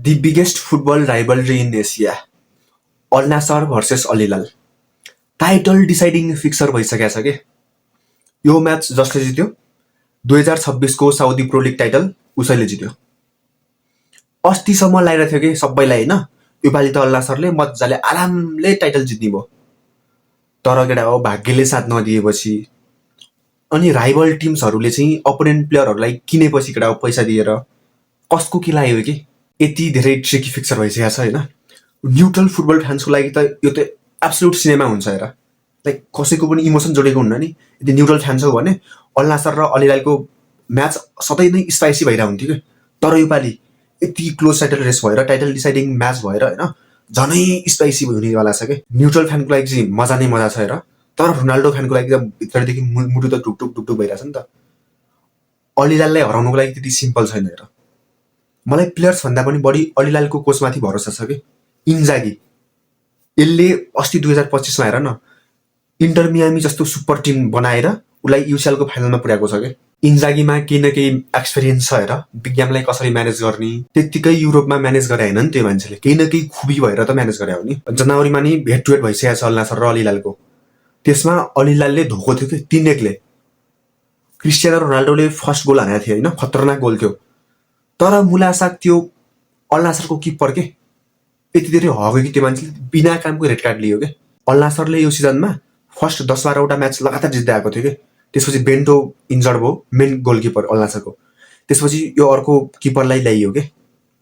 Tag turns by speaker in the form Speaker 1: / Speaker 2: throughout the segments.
Speaker 1: The biggest football rivalry in Asia, Al Nassr versus Al Hilal. Title deciding fixer भइसकेको छ के। यो match जसले जित्यो 2026 को साउदी प्रो लिग टाइटल उसैले जित्यो। अस्तिसम्म लागिरहेको थियो कि सबैलाई होइन, योपालि त अल नासरले मजाले आरामले टाइटल जित्ने भयो। तर केटा हो भाग्यले साथ नदिएपछि अनि राइभल टिम्सहरूले चाहिँ अपोनेन्ट प्लेयरहरूलाई किनेपछि केटा हो पैसा दिएर कसको के लाग्यो कि यति धेरै ट्रिकी फिक्सर भइसकेको छ होइन। न्युट्रल फुटबल फ्यान्सको लागि त यो त एब्सोल्युट सिनेमा हुन्छ हेर। लाइक कसैको पनि इमोसन जोडेको हुन्न नि। यदि न्युट्रल फ्यान्स हो भने अल नासर र अल हिलालको म्याच सधैँ नै स्पाइसी भइरहेको हुन्थ्यो कि। तर योपालि यति क्लोज टाइटल रेस भएर टाइटल डिसाइडिङ म्याच भएर होइन झनै स्पाइसी हुनेवाला छ कि। न्युट्रल फ्यानको लागि चाहिँ मजा नै मजा छ हेर। तर रोनाल्डो फ्यानको लागि त भित्रदेखि मुटु त ढुकढुक ढुकढुक भइरहेछ नि त। अल हिलाललाई हराउनुको लागि त्यति सिम्पल छैन हेर। मलाई प्लेयर्स भन्दा पनि बढी अल हिलालको कोचमाथि भरोसा छ कि। इन्जागी यसले अस्ति 2025 मा हेर न इन्टर मियामी जस्तो सुपर टिम बनाएर उसलाई युसिएलको फाइनलमा पुर्याएको छ कि। इन्जागीमा केही न केही एक्सपिरियन्स छ हेर, विज्ञानलाई कसरी म्यानेज गर्ने। त्यत्तिकै युरोपमा म्यानेज गरे होइन नि त्यो मान्छेले, केही न केही खुबी भएर त म्यानेज गरे हो नि। जनवरीमा नि हेड टु हेड भइसकेको छ अल नासर र अल हिलालको। त्यसमा अल हिलालले धोको थियो कि 3-1ले। क्रिस्टियानो रोनाल्डोले फर्स्ट गोल हानेको थियो होइन, खतरनाक गोल थियो। तर मुलासाक त्यो अल नासरको किपर के यति धेरै हग्यो कि त्यो मान्छेले बिना कामको रेड कार्ड लियो कि। अल नासरले यो सिजनमा फर्स्ट 10-12वटा म्याच लगातार जित्दै आएको थियो कि। त्यसपछि बेन्टो इन्जर्ड भयो, मेन गोलकिपर अल नासरको। त्यसपछि यो अर्को किपरलाई ल्याइयो कि,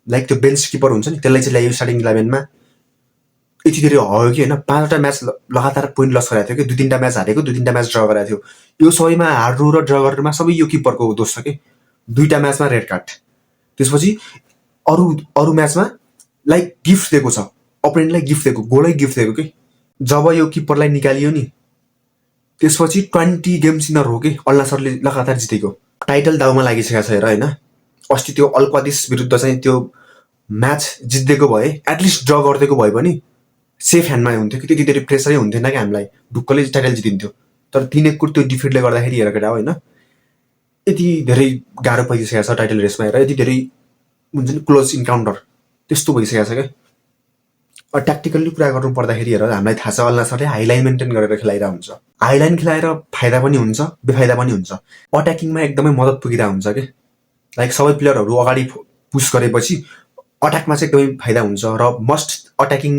Speaker 1: लाइक त्यो बेन्च किपर हुन्छ नि त्यसलाई चाहिँ ल्याइयो स्टार्टिङ 11मा। यति धेरै हग्यो कि होइन। 5वटा म्याच लगातार पोइन्ट लस गराएको थियो कि। 2-3टा म्याच हारेको, 2-3टा म्याच ड्र गराएको थियो। यो सबैमा हार्नु र ड्र गर्नुमा सबै यो किपरको दोष छ कि। 2टा म्याचमा रेड कार्ड। त्यसपछि अरू म्याचमा लाइक गिफ्ट दिएको छ, अपोनेन्टलाई गिफ्ट दिएको, गोलै गिफ्ट दिएको कि। जब यो किपरलाई निकालियो नि त्यसपछि 20 गेम्स इन हो कि अल नासरले लगातार जितेको। टाइटल दाउमा लागिसकेको छ हेर होइन। अस्ति त्यो अल क्वादिस विरुद्ध चाहिँ त्यो म्याच जित्देको भए, एटलिस्ट ड्र गरिदिएको भए पनि सेफ ह्यान्डमा हुन्थ्यो कि। त्यति धेरै प्रेसरै हुन्थेन कि हामीलाई, ढुक्कले टाइटल जितिन्थ्यो। तर 3-1 त्यो डिफिटले गर्दाखेरि हेर केटा होइन यति धेरै गाह्रो परिसकेको छ टाइटल रेसमा हेर। यति धेरै हुन्छ नि क्लोज इन्काउन्टर त्यस्तो भइसकेको छ क्या। ट्याक्टिकल्ली कुरा गर्नु पर्दाखेरि हेर हामीलाई थाहा छ अल नासरले हाइलाइन मेन्टेन गरेर खेलाइरहेको हुन्छ। हाइलाइन खेलाएर फाइदा पनि हुन्छ, बेफाइदा पनि हुन्छ। अट्याकिङमा एकदमै मद्दत पुगिरहेको हुन्छ कि। लाइक सबै प्लेयरहरू अगाडि पुस गरेपछि अट्याकमा चाहिँ एकदमै फाइदा हुन्छ। र मस्ट अट्याकिङ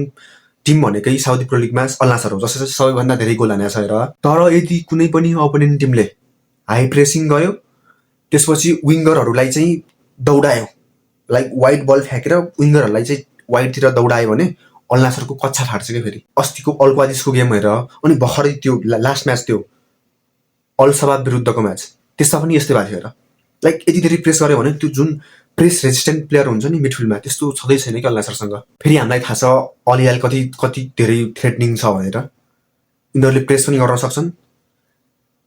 Speaker 1: टिम भनेकै साउदी प्रो लिगमा अल नासर हो, जसले सबैभन्दा धेरै गोल हानेको छ हेर। तर यदि कुनै पनि अपोनेन्ट टिमले हाई प्रेसिङ गयो त्यसपछि विङ्गरहरूलाई चाहिँ दौडायो, लाइक वाइड बल फ्याँकेर विङ्गरहरूलाई चाहिँ वाइडतिर दौडायो भने अल नासरको कच्छा फाट्छ क्या। फेरि अस्तिको अल क्वादिसको गेम हेर, अनि भर्खरै त्यो लास्ट म्याच त्यो अल सबाब विरुद्धको म्याच, त्यसमा पनि यस्तै भएको थियो हेर। लाइक यति धेरै प्रेस गर्यो भने त्यो जुन प्रेस रेजिस्टेन्ट प्लेयर हुन्छ नि मिडफिल्डमा त्यस्तो छँदै छैन कि अल नासरसँग। फेरि हामीलाई थाहा छ अल हिलाल कति धेरै थ्रेटनिङ छ भनेर। यिनीहरूले प्रेस पनि गर्न सक्छन्।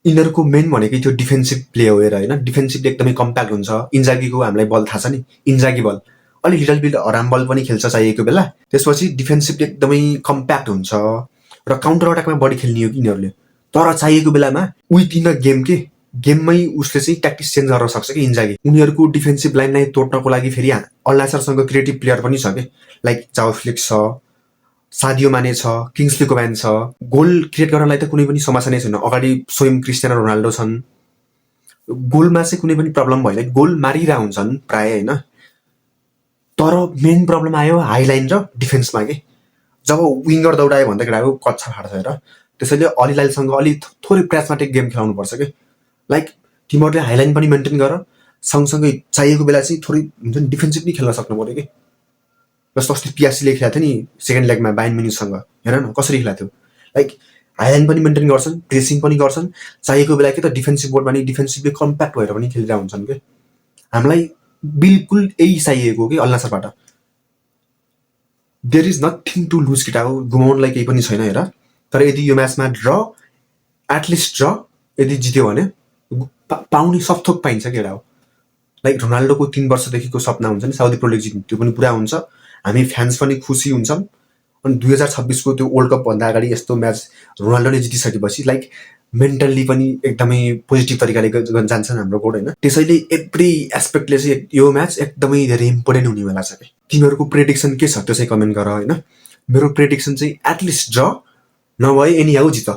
Speaker 1: यिनीहरूको मेन भनेकै त्यो डिफेन्सिभ प्ले हो हेर होइन। डिफेन्सिभले एकदमै कम्प्याक्ट हुन्छ। इन्जागीको हामीलाई बल थाहा छ नि, इन्जागी बल अलि लिटल बिट हराम बल पनि खेल्छ चाहिएको बेला। त्यसपछि डिफेन्सिभले एकदमै कम्प्याक्ट हुन्छ र काउन्टर अट्याकमा बढी खेल्ने हो कि यिनीहरूले। तर चाहिएको बेलामा विदिन अ गेम के गेममै उसले चाहिँ ट्याक्टिक्स चेन्ज गर्न सक्छ कि इन्जागी। उनीहरूको डिफेन्सिभ लाइनलाई तोड्नको लागि फेरि अल नासरसँग क्रिएटिभ प्लेयर पनि छ कि, लाइक जाओ फ्लिक्स छ, सादियो माने छ, किङ्सली कोमान छ। गोल क्रिएट गर्नलाई त कुनै पनि समस्या नै छैन। अगाडि स्वयं क्रिस्टियानो रोनाल्डो छन्। गोलमा चाहिँ कुनै पनि प्रब्लम भएन, गोल मारिरहेको हुन्छन् प्राय होइन। तर मेन प्रब्लम आयो हाइलाइन र डिफेन्समा कि। जब विङ्गर दौडायो भने त केटाको कच्छा फाट्छ हेर। त्यसैले अल हिलालसँग अलि थोरै प्रेसमाटिक गेम खेलाउनुपर्छ कि। लाइक तिमीहरूले हाइलाइन पनि मेन्टेन गर, सँगसँगै चाहिएको बेला चाहिँ थोरै हुन्छ नि डिफेन्सिभ पनि खेल्न सक्नु पऱ्यो कि। जस्तो अस्ति पिएसजीले खेलाएको थियो नि सेकेन्ड लेगमा बायर्न म्युनिखसँग, हेर न कसरी खेलाएको थियो। लाइक हाइलाइन पनि मेन्टेन गर्छन्, प्रेसिङ पनि गर्छन्, चाहिएको बेला कि त डिफेन्सिभ बोर्डमा नि डिफेन्सिभली कम्प्याक्ट भएर पनि खेलिरहेको हुन्छन् कि। हामीलाई बिल्कुल यही चाहिएको कि अल नासरबाट। There is nothing to lose केटा हो, गुमाउनलाई केही पनि छैन हेर। तर यदि यो म्याचमा ड्र, एटलिस्ट ड्र यदि जित्यो भने पाउने सबथोक पाइन्छ केटा हो। लाइक रोनाल्डोको 3 वर्षदेखिको सपना हुन्छ नि साउदी प्रो लिग जित्नु, त्यो पनि पुरा हुन्छ। हामी फ्यान्स पनि खुसी हुन्छौँ। अनि 2026 को त्यो वर्ल्ड कप भन्दा अगाडि यस्तो म्याच रोनाल्डोले जितिसकेपछि लाइक मेन्टल्ली पनि एकदमै पोजिटिभ तरिकाले जान्छन् हाम्रो गोड होइन। त्यसैले एभ्री एस्पेक्टले चाहिँ यो म्याच एकदमै धेरै इम्पोर्टेन्ट हुनेवाला छ। कि तिमीहरूको प्रेडिक्सन के छ त्यो चाहिँ कमेन्ट गर होइन। मेरो प्रेडिक्सन चाहिँ एटलिस्ट ड्र नभए एनी हाउ जित।